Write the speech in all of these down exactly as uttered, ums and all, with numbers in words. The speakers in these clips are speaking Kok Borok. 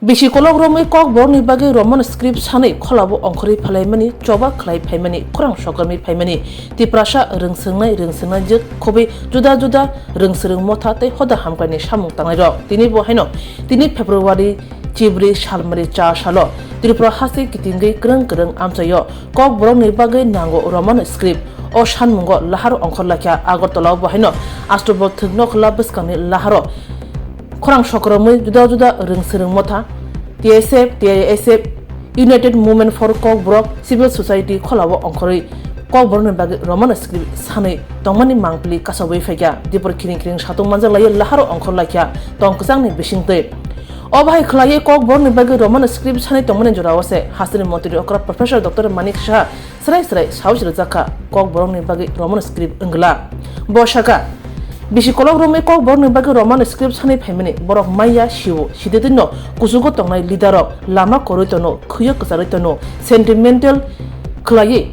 Bisi kolok romwi Kokborokni bagwi Roman script sanwi kholabo ongkhorwi phalaimani, choba khlai phaimani, khorang sokramwi phaimani, Tiprasa rwngswngnai rwngswngnai jwk khobwi juda juda rwngswrwng motha tei hoda hamkraini samung tangnairok tini bo haino tini February chibri salmari cha salo Tripura haste kitingwi kwrwng kwrwng amchaio Kokborokni bagwi nango Roman script. O sanmungo lahar ongkhor laikha Agartala o bo haino October thwk nokhola bwskangni laharo khorang sokramwi juda juda rwngswrwng motha T S F, T I S F, United Movement for Kokborok, Civil Society kholao ongkhorwi Kokborokni bagwi Roman script sanwi tongmani mangpili kasawi phaikha. Dipor khiring khiring satung manjak laiwi laharo ongkhor laikha tong kwchangni bisingtwi. O bahai khlaiwi Kokborokni bagwi Roman script sanwi tongmani jorao se hasteni montri okra Professor Doctor Manik Saha srai srai sawi rwjak kha, Kokborokni bagwi Roman script wngla. Bo sakha, bisi kolok romwi Kokborokni bagwi Roman script sanwi phaimani borok maya sio, sititwino kuchugo tongnai leader rok lama korwi tono, khwiyo kwcharwi tono, sentimental khlaiwi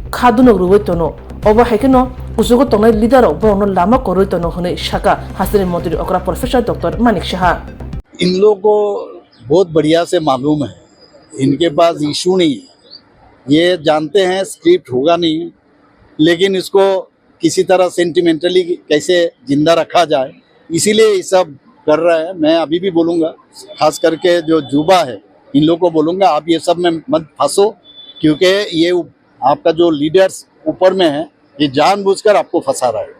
kha dunok rwwi tono. Obo hai kheno kuchugo tongnai leader rok borokno lama korwi tono hwnwi sakha hasteni montri okra Professor Doctor Manik Saha. इन लोगों को बहुत बढ़िया से मालूम है, इनके pass issue नहीं है। ये जानते हैं स्क्रिप्ट होगा नहीं, लेकिन इसको किसी तरह सेंटिमेंटली कैसे जिंदा रखा जाए, इसीलिए ये सब कर रहा है। मैं अभी भी बोलूँगा, खास करके जो युवा है, इन लोग को बोलूँगा, आप ये सब में मत फंसो, क्योंकि ये उ-, आपका जो लीडर्स ऊपर में है, ये जानबूझकर आपको फंसा रहा है।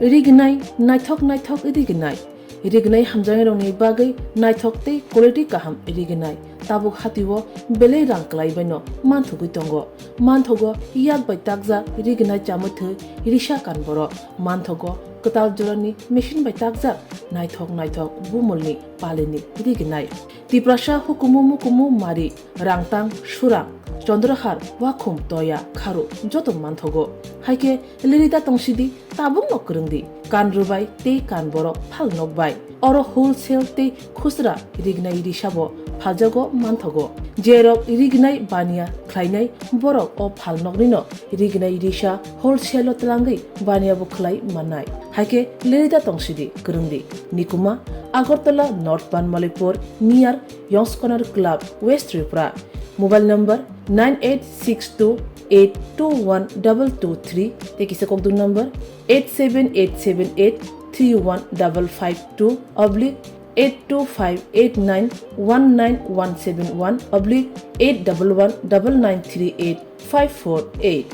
Rignai, naithok naithok rignai. Rignai hamjaknairokni bagwi naithok tei quality kaham rignai. Tabuk hatio belai rang kwlaibaino manthogwi tongo. Manthogo yak bai takjak rignai chamwi thwi risa kan borok. Manthogo kwtal jorani machine bai takjak naithok naithok bumulni palini rignai. Tiprasa hukumu mukumu mari, rangtang, surang, chondrohar, wakhum, toya, kharu joto manthogo. Haikhe lirida tongsidi, tabukno kwrwngdi, kan rwbai tei kan borok phal nokbai. Oro wholesale tei khusra rignai risabo phaljago manthogo. Jerok rignai baniya khlainai borok o phalnoknino rignai risa wholesale-o twlangwi baniya bo khlai mannai. Haikhe lirida tongsidi, kwrwngdi. Nikuma, Agartala, North Banmalipur, near Yongs Corner Club, West Tripura. Mobile number nine eight six two eight two one double two three, tei kisa kokduk number eight seven eight seven eight three one double five two oblique eight two five eight nine one nine one seven one oblique eight double one double nine three eight five four eight.